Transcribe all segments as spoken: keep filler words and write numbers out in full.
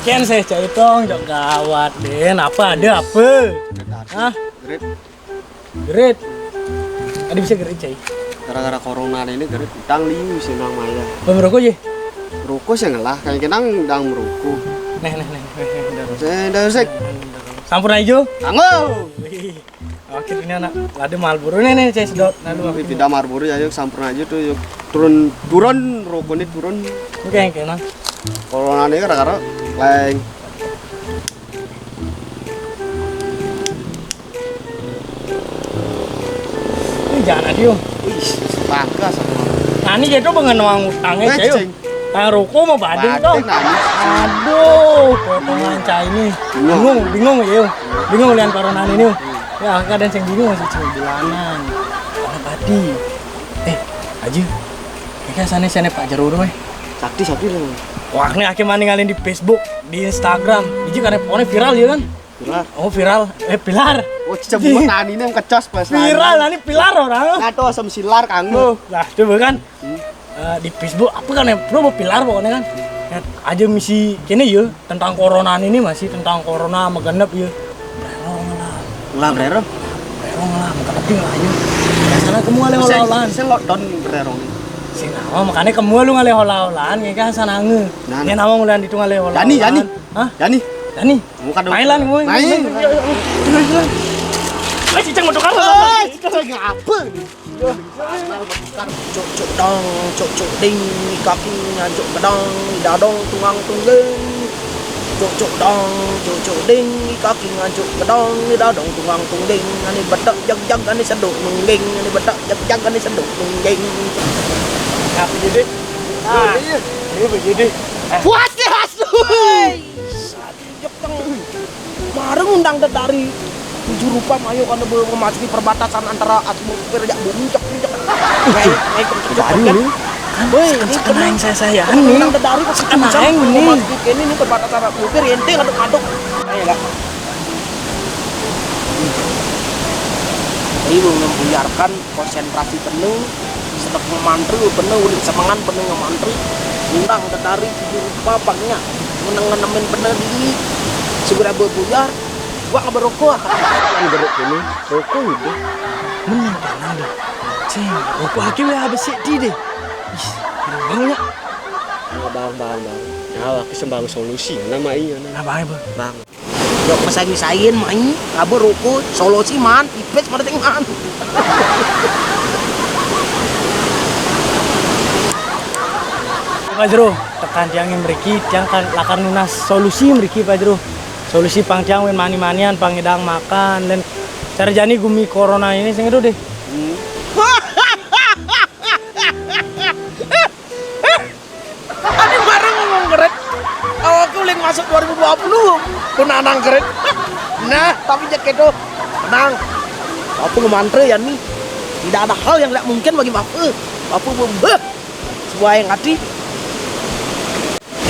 Kén saya cai tong, jok gawat, Den. Apa ada apa? Hah? Gerit. Gerit. Ada bisa gerit, cai. Gara-gara corona ini gerit utang liu sih nang maya. Belum rokok, ya? Rokok sih ngelah, kayak kenang dang merokok. Neh, neh, neh, neh, neh, neh. Saya dah sek. Sampurna ijo. Anggo. Oke, ini anak. Ada Marlboro nih, nih, cai sedot. Nah, lu. Tapi tidak Marlboro ya, yuk sampurna aja tuh, yuk. Turun, turun, rokok ini turun. Oke, oke, nah. Corona ini gara-gara lain. Ini jangan, aduh. Ih, bangga sama. Nah, ini jadi pengen uang utangnya, Eh, cai. Ceng. Tang rokok mau bading, Bading, dong. Nani. Aduh, potongan cai ini. Bingung. Bingung, bingung, ya. Bingung lian corona ini. Ya, kadang sing bingung masih cuma bulanan. Apa tadi? Eh, Aji. Ini kan sana, sana Pak Jero, eh. Sakti, sakti, dong. Wah, ini akhirnya maning ngalin di Facebook, di Instagram. Ini kan pokoknya viral, ya kan? Pilar. Oh, viral. Eh, pilar. Oh, cecep buat nani ini yang kecos pas Viral, nani. Nani pilar orang. Nah, tuh asam silar kanggo. Oh, lah, coba kan. Eh, di Facebook apa kan ya? Bro, pilar pokoknya kan. Ya, aja misi kene ya tentang corona ini masih tentang corona megenep ya. Brerong lah. Lah, brerong. Brerong lah, megenep lah ya. Sana kamu alih Bisa, olah-olahan. Bisa lockdown brerong. Sing apa makanya kamu lu ngalih olah-olahan ya kan sana nge. Nah, Ini nah. Nama ngulan itu ngalih olah-olahan. Jani, Jani. Hah? Jani. Jani. Bukan dong. Main lah, gue. Main. Ayo, ayo, ayo. Ayo, ayo, ayo. Ayo, cicing mau tukar. Ayo, cicing apa? Cuk, cuk, dong, cuk, cuk, ding, kaki ngancuk gedang, dadong tungang tunggeng. Cuk, cuk, dong, cuk, cuk, ding, kaki ngancuk gedang, dadong tungang tunggeng. Ani betak jag-jag, ani seduk nunggeng, ani betak jag-jag, ani seduk nunggeng. Apa jadi? Ah, iya. Ini begini. Puas deh, Mas. Woi. Jepang. Mareng undang dedari tujuh rupa mayo kana be memasuki perbatasan antara atmosfer jak bumi jak jak. Naik naik kenceng. Baru lu. Woi, ini kena yang saya saya undang dedari pas kenceng ini. Memasuki kene ini perbatasan atmosfer ente ngaduk-ngaduk. Ayo lah. Ini membiarkan konsentrasi penuh, sedek ngemantel penuh, ulit semengan penuh ngemantel, undang dedari tujuh rupa pangnya, meneng ngenemin penuh di segera bebuyar, gua ngeberokok. Yang berok ini, rokok udah. Menang kanan deh. Cing, rokok aki weh habis sik di deh. Ih, banyak. Bang, bang, bang. Nah, aku sembang solusi, nama iya. Nah, bang, bang. Bang. Yok, masain-sain main, kabur ruku, solusi man, ipes pada teng man. Pak Jero, tekan tiang yang mriki, tiang kan lakar nunas solusi mriki, Pak Jero. Solusi pang tiang wen mani-manian, pang ngedang makan, dan cara jani gumi corona ini sing itu deh. Ane bareng ngomong keren. Awake uling masuk dua ribu dua puluh, pun anang keren. Nah, tapi jek itu, tenang. Bapak ngemantre ya nih. Tidak ada hal yang tidak mungkin bagi Bapak. Bapak bembeh. Sesuai yang hati.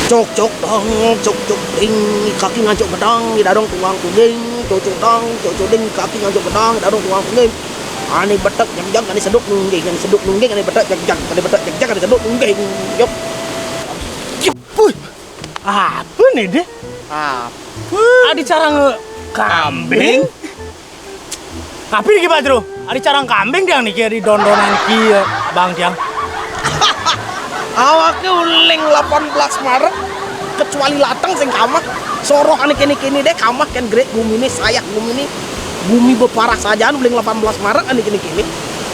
Cok cok dong, cok cok ding, kaki ngancok gedang, di dadong tuang kuning, cok cok dong, cok cok ding, kaki ngancok gedang, di dadong tuang kuning. Ane betek jang jang, ane seduk nungging, ane seduk nungging, ane betek jang jang, ane betek jang jang, ane seduk nungging. Yuk. Wih, apa nih deh? Apa? Ada cara nge kambing? Tapi iki Pak Jero, ada cara kambing tiang niki di dondonan iki ya, Bang tiang. Awake uling delapan belas Maret kecuali lateng sing kamah. Soroh ane kene-kene deh kamah kan grek gumine sayah gumine. Bumi beparah sajaan uling delapan belas Maret ane kene-kene.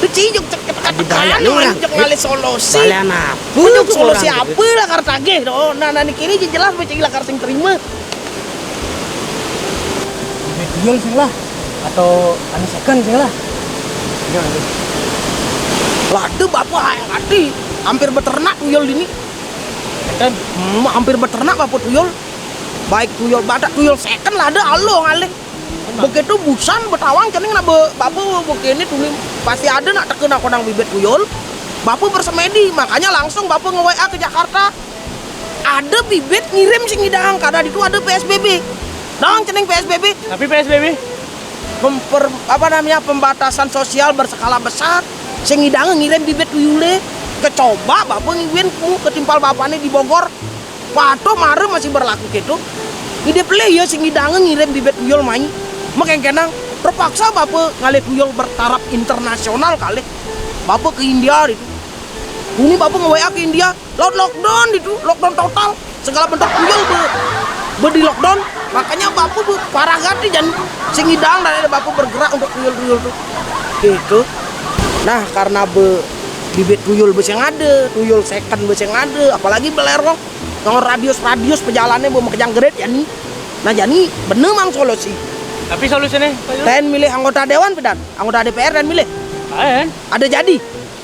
Dicijok cek ketekan Dibayar lu, ya. Cek ngalih solusi. Balian apa? Punya solusi apa lah kar tagih do. Nah, nah niki ini jelas becik lah kar sing terima. Duit tuyul sing lah atau anu second sing lah. Iya, iya. Lade bapak hayang ati hampir beternak tuyul dini. Second. Hmm, hampir beternak bapak tuyul. Baik tuyul badak tuyul second lade alo ngalih. Begitu busan betawang cening nak be, bapak begini tuli pasti ada nak teke nak kodang bibit tuyul. Bapak bersemedi, makanya langsung bapak nge-W A ke Jakarta. Ada bibit ngirim sing ngidang karena itu ada P S B B. Dong cening P S B B. Tapi P S B B Memper-, apa namanya, pembatasan sosial berskala besar. Sing ngidang ngirim bibit tuyule. Kecoba bapa ngiwin ku ketimpal bapane di Bogor. Pato mare masih berlaku gitu. Ide pele ya sing ngidang ngirim bibit tuyul mai. Makengkenang terpaksa bapa ngalih tuyul bertaraf internasional kalih. Bapa ke India itu. Ini bapa nge-W A ke India. Lock-, lockdown itu, lockdown total. Segala bentuk tuyul be, be di lockdown. Makanya bapa be parah gati jan sing ngidang dari bapa bergerak untuk tuyul-tuyul tuh. Gitu. Nah, karena be bibit tuyul be sing ada, tuyul second be sing ada, apalagi belerong. Kalau radius-radius pejalannya be makejang gerit jani. Nah, jani bener mang solusi. Tapi solusinya, Pak Yul? Ten milih anggota dewan, pedan. Anggota D P R dan milih. Lain. Ada jadi.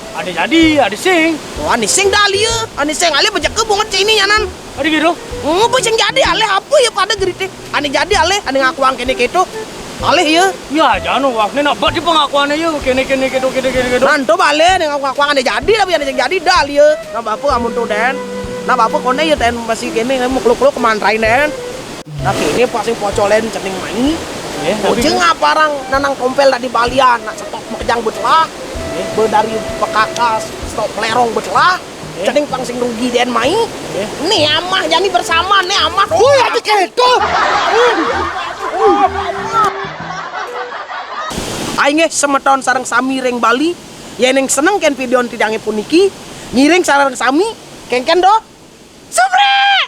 Ada jadi, ada sing. Oh, ane sing dah alia. Ane sing alia bejeke bunget cini nyanan. Ada gitu. Oh, be sing jadi alih apa ya pada gerite. Ane jadi alih, ane ngakuang kene keto. Alih ya. Ya, jangan wah, ini nak buat di pengakuannya ya. Kene, kene, keto, kene, kene, keto. Nanto bale ane ngakuang ane jadi, tapi ane sing jadi dah alia. Nah, bapa amun to den. Nah, bapa kone ya ten masih kene mau keluk-keluk kemantrain den. Nah, kene pasti pocolen cening mai. Eh, tapi bocil ngaparang nanang tompel tadi balian, nak stok makejang becelah. Be dari pekakas, stok pelerong becelah. Cening pang sing rugi den mai. Nih amah jani bersama nih amah. Woi, aja keto. Ai nggih semeton sareng sami ring Bali, yen ing seneng ken video tidange puniki, ngiring sareng sami, kengken do. Subrek!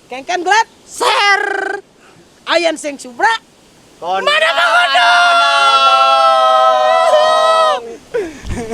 Kengken glet, share. Ayen sing subrek. Mana Bang Odo?